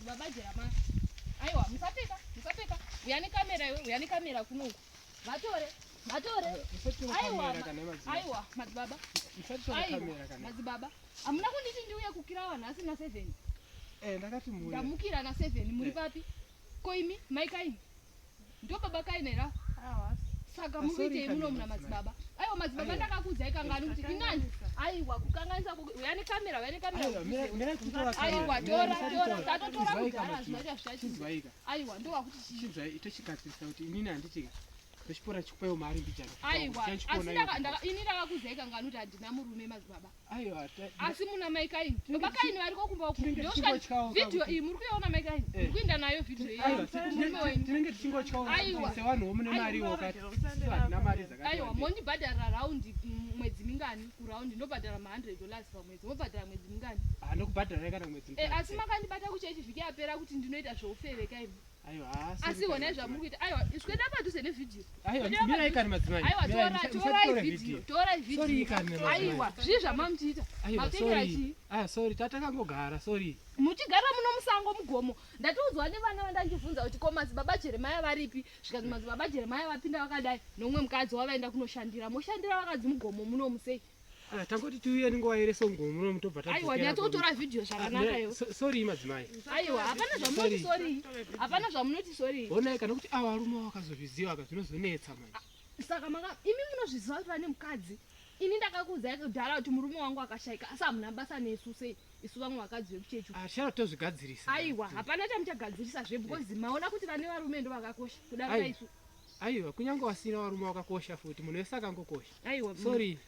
Madzibaba Jeremaya. Aiwa, musapfeka, musapfeka. Uya nekamera iwe, uya nekamera kunoku. Vatore, vatore. Aiwa, aiwa, madzibaba. Aiwa, madzibaba. Hamuna kunditi ndiuye kukirawa nhasi na 7. Eh, ndakati muuye. Ndamukira na 7, muri eh. papi? Ko imi, mai Kaini? Ndo baba Kaini here? Saka Ah, muri sorry, kuitei muno Kaini, muna madzimai. madzibaba? Aiwa madzibaba Aiwa. ndakakuudzai kangani kuti inani? Aiwa kukanganisa uya nekamera, uya nekamera. Aiwa, mira kutora Aiwa, kamera. tora, Mira, musati tora, tora. tatotora Chinzwai kudhara, kana hazvina chazvichachinja. Chinzwaika. Aiwa, ndowakuti chii? Chinzwai tochigadzirisa kuti inini handiti ndochipora chikupewo mari mbijana. Aiwa, asi Tichachiona ini ndakakuudzai kangani kuti handina murume madzibaba. Aiwa, Asi muna mai Kaini. Tinenge Baba Kaini variko kumba uko. tinenge Ndosvika tichingotyawo video kuti- iyi muri kuiona mai Kaini. Eh. Muri kuenda nayo video iyi. Aiwa, Murume wenyu. tinenge tichingotyawo Aiwa. sevanhuwo mune mariwo kati isu hatina mari dzakati Aiwa, wandei. mondibhadharira raundi mwedzi mingani kuraundi ndobhadhara ma 100 dollars pamwedzi mobhadhara mwedzi mingani. Ah, ndokubhadharai kana mwedzi Eh, mutatu. asi makandibata kuchechi vhiki yapera kuti ndinoita zvoufeve kaimi. Aiwa, ah, sorry Asi kana honai madzimai. zvamuri kuita. Aiwa, sweda padhuze nevhidhiyo. Aiwa, Swedera mirai padhuze. kani madzimai. Aiwa, Mirai, tora musatore torai vhidhiyo. Torai Sorry vhidhiyo. kani madzimai. Aiwa, zvii zvamamuchiita? Aiwa, Matengera sorry. chii? Aiwa, sorry, tatakangogara, sorry. Muchigara muno musango mugomo. Ndatiudzwa nevana vandandibvunza kuti ko madzibaba Jeremaya varipi? Zvikanzi madzibaba Jeremaya vapinda vakadai nomumwe mukadzi wavaenda kunoshandira. Moshandira vakadzi mugomo muno musei? Ah, tangoti tiuye nenguva yere songo muno mutobva Aiwa, tadzokera nyatsotora vhidhiyo Ah, zvakanaka iwe. Sorry madzimai. Aiwa, hapana zvamunoti sorry. Hapana zvamunoti sorry. Honai kana kuti ava varume vakazozviziva ka zvinozonetsa manje. Saka maka imi munozviziva kuti vane mukadzi. Ini ndakakuudzai kudhara kuti murume wangu akashaika asi hamuna basa nesu sei isu vamwe vakadzi vekuchechi. Ah, tichada tozvigadzirisa. Aiwa, hapana chamuchagadzirisa zve because maona kuti vane varume ndo vakakosha kudarika Aiwa. isu. Aiwa, kunyange vasina varume vakakosha futi, munhu wese akangokosha. Aiwa. Sorry.